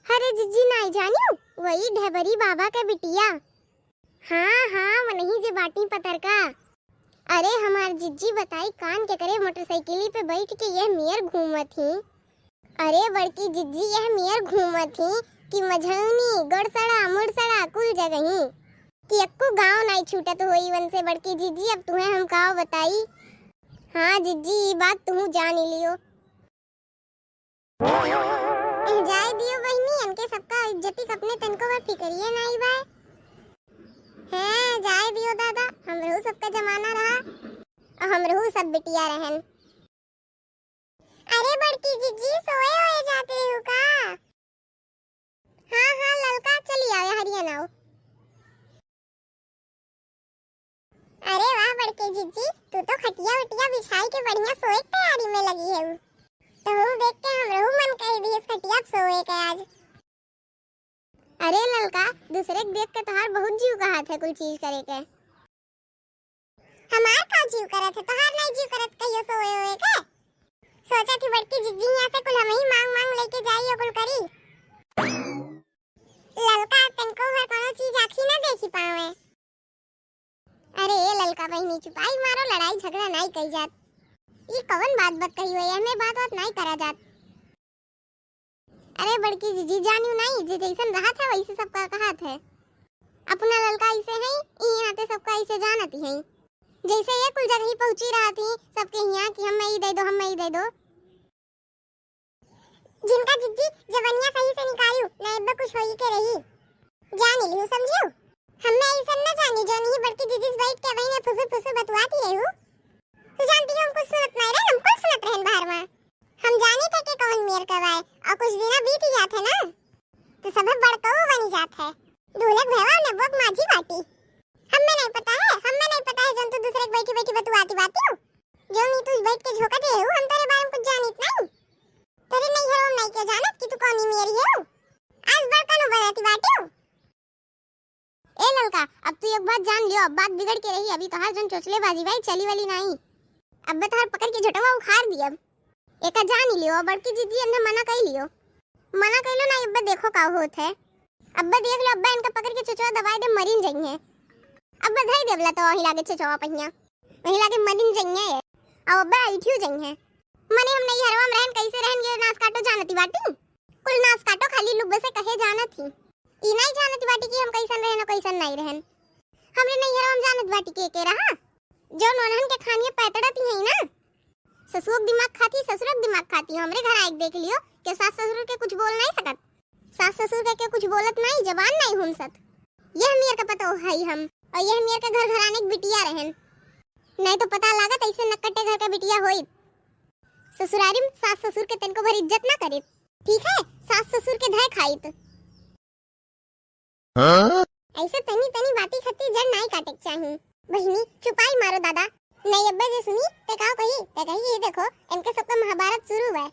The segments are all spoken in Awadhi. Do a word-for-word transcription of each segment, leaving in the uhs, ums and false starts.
अरे जिज्जी, नाई जानियो, वही ढेबरी बाबा के बिटिया। हाँ, हाँ, वनही जे बाटी पतरका। अरे हमार जिज्जी बताई, कान के करे मोटरसाइकिली पे बैठ के यह मेर घूमत ही। अरे बड़की जिज्जी यह मेर घूमत ही कि मझौनी, गोड़सड़ा, मुड़सड़ा कुल जगही, कि एक्को गाँव नाई छूटत होई वन से। बड़की जिज्जी, अब तुहें हम काव बताई। हाँ जिज्जी, ई बात तुहू जान ही लियो। एह, जाए दियो बहिनी, इनके सबका इज्जती क अपने तनको भर फिकरिये नाई बाय। हैं, जाए दियो दादा, हमरहू सबका जमाना रहा, अउर हमरहू सब बिटिया रहन। अरे बड़की जिज्जी, सोए ओए जात रहू का? हाँ, हाँ, ललका, चली आओ, हरिया नाओ। अरे वाह बड़के जिज्जी, तू तो खटिया उटिया बिछाई के बढ़िया सोए के तैयारी में लगी है। तोहू देख के हमरहू मन कह दिए खटिया पे सोए के आज। अरे ललका, दूसरे के देख के तोहार बहुत जीव कहत है कुल चीज करे के। हमार का जीव करत है, तोहार नहीं जीव करत कहियो सोए होए के? सोचा थी बड़की जिज्जी यहाँ से कुल हम ही मांग मांग लेके जाई और कुल करी। ललका तनको भर कोनो चीज आँखी ना देखी पावे। अरे ए ललका बहिनी, चुपाई मारो, लड़ाई झगड़ा नाई कही जात। ई कवन बात बत कही हुई, एमे बात बात नाई करा जात। अरे बड़की जिज्जी, जानियो नाई, जे जैसन रहत है वैसे सबका कहत है। अपना ललका ऐसे है, ई यहाँ ते सबका ऐसे जानत है। जैसे ये कुल जगह ही पहुँची रहत ही सबके यहाँ कि हम ई दे दो, हम ई दे दो। जिनका जिज्जी जबनिया सही से निकालू, ना एब्बे कुछ होई के रही। जान लियो, समझियो? हमें ऐसन न जानी, जो नहीं बड़की जिज्जी से बैठ के वहीं में फुसुर फुसुर बतुआती रहू। तू जानती हो, हम कुछ सुनत नहीं रहे, हम कुल सुनत रहन बाहर में। हम जानी थे कि कौन मेर कब आए, और कुछ दिना बीत ही जाते ना, तो सभे बड़कऊ बनी जात है। दूल्हे के भैया ने बोक माझी बाटी। हमें नहीं पता है, हमें नहीं पता है, जौन तू दूसरे के बैठी बैठी बतुआती बाती हो। जौन ई तू बैठ के झोंका दे हो, हम तेरे बारे में कुछ जानित नहीं। तेरे नहीं है, हम नहीं के जानत कि तू कौन ही मेरी हो। आज बड़कनो बनाती बाटी हो। ए ललका, अब तू एक बात जान लियो, अब बात बिगड़ के रही, अभी तोहार जौन चोचले बाजी भाई चली वाली नहीं। अब तोहार पकड़ के झोटवा उखाड़ दियब। एका जान ही लियो, बड़की जिज्जी हमने मना कई लियो। मना कइलो ना, अब्बे देखो का होत है। अब्बे देख लो, अब्बे इनका पकड़ के चोचवा दबाई दे, मरिन जइहें। अब्बे धई देवला तो वहीं लागे चोचवा पहिया, वहीं लागे मरिन जइहें। अब अब्बे ऐठियो जइहें। मने हम नैहरवा में रहन, कैसे रहन, ये नास काटो जानती बाटी। कुल नास काटो खाली लुब्बे से कहे जानत ही। ई नहीं जानती बाटी कि हम कैसन रहन और कैसन नहीं रहन। हमरे नैहरवा में जानत बाटी के के रहा, जौन ओनहन के खानिए पैतड़त ही है ना। ससुर के दिमाग खाती, ससुर के दिमाग खाती। हमरे घर आइके देख लियो कि सास ससुर के कुछ बोल नहीं सकत। सास ससुर के, के कुछ बोलत नहीं, जबान नहीं हुमसत। यह मेर का पता है हम, और यह मेर के घर घराने के बिटिया रहन। नहीं तो पता लागत ऐसे नक्कटे घर का बिटिया होई। ससुरारी में सास ससुर के तनको भर इज्जत ना करित, ठीक है? सास ससुर के धय खाइत। हाँ? ऐसे तनी तनी बाती खातिर जड़ नाई काटे के चाही। बहिनी, चुपाई मारो दादा। नहीं अब्बे जे सुनी, ते का कही? ते कही, "ये देखो, इनके सबका महाभारत शुरू हुआ है।"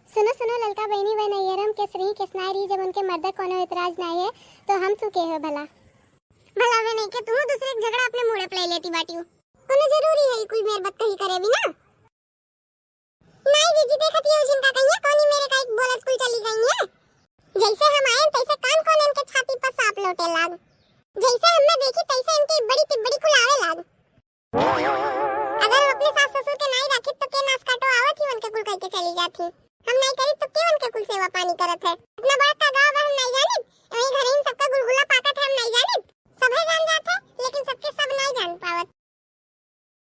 सुनो, सुनो, ललका बहिनी, वह नैहरम के सही केसनाई रही, जब उनके मर्दक कोनो एतराज नाई है, तो हम तू के हो भला? भला वे नहीं के तू दूसरे के झगड़ा अपने मूड़े पे ले लेती बाटियो। कोनो जरूरी है कुल मेर बतकही करे भी ना? नाई दीदी, देखत ये जिनका कहिया कोनी मेरे का एक बोलत कुल चली गई है। जैसे हम आयन तैसे कान खोलन के छाती पर सांप लोटे लाग। जैसे हमें देखी तैसे इनके बड़ी तिब्बड़ी कुल आवे लाग। अगर हम अपने सास ससुर के नाई राखी तो के नास काटो आवत ही उनके कुल कह के चली जाती। हम नाई करी तो के उनके कुल सेवा पानी करत है? इतना बड़ा का गाँव बा हम नाई जानित, वही घर ही सबका गुलगुला पाकत है हम नाई जानित। सभे जान जात है, लेकिन सबके सब नाई जान पावत।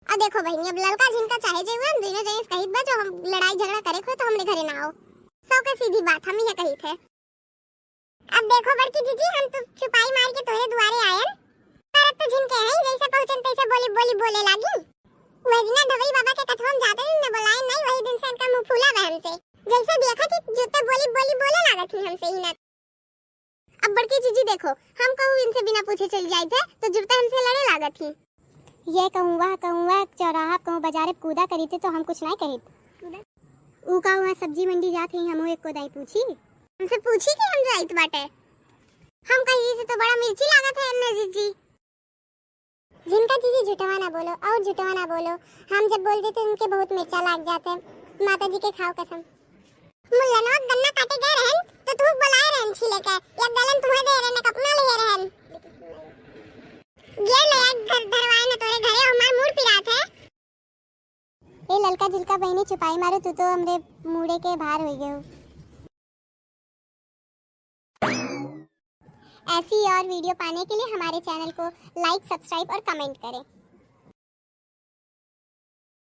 अब देखो बहिनी, अब ललका झिनका चाहे जे हुआ, हम दोनों जने से कहित बा, जो हम लड़ाई झगड़ा करे को है तो हमरे घरे ना आओ। सौ के सीधी बात, हम ये कहित है। अब देखो बड़की जीजी, हम तो चुपाई मार के तोरे दुआरे आयन, पर अब तो झिनके हैं, जैसे पहुँचन तैसे बोली बोली बोले लागी। वह दिना ढबरी बाबा के कथवा में जाते दिन न बोलाए नहीं, वही दिन से इनका मुँह फूला बा हमसे। जैसे देखा थी जूते बोली बोली बोले लागत ही हमसे ही ना। अब बड़की जीजी देखो, हम कहूँ इनसे बिना पूछे चल जाइत है, तो जुरते हमसे लड़े लागत ही। ये कहूँ, वह कहूँ, वह चौराहा कहूँ, बाजारे कूदा करी थे, तो हम कुछ नहीं कहित। ऊ कहूँ, वह सब्जी मंडी जात ही, हमहू एक को दाई पूछी। हमसे पूछी कि हम जाइत बाटे। हम कही से तो बड़ा मिर्ची लागत है इनने जीजी। जिनका जीजी झूठवा ना बोलो और झूठवा ना बोलो, हम जब बोल देते उनके बहुत मिर्चा लाग जाते। माता जी के खाओ कसम। मुल्लनवा गन्ना काटे गए रहन, के, या गलन तुहे दे रहे, न कपना ले रहन। गियर ले आ घर धरवाए न तोरे घरे, हमार मूड़ पिरात है। ए ललका झिलका बहिनी चुपाई मारो, तू तो हमरे मूड़े के भार हो गए हो। ऐसी और वीडियो पाने के लिए हमारे चैनल को लाइक, सब्सक्राइब और कमेंट करें।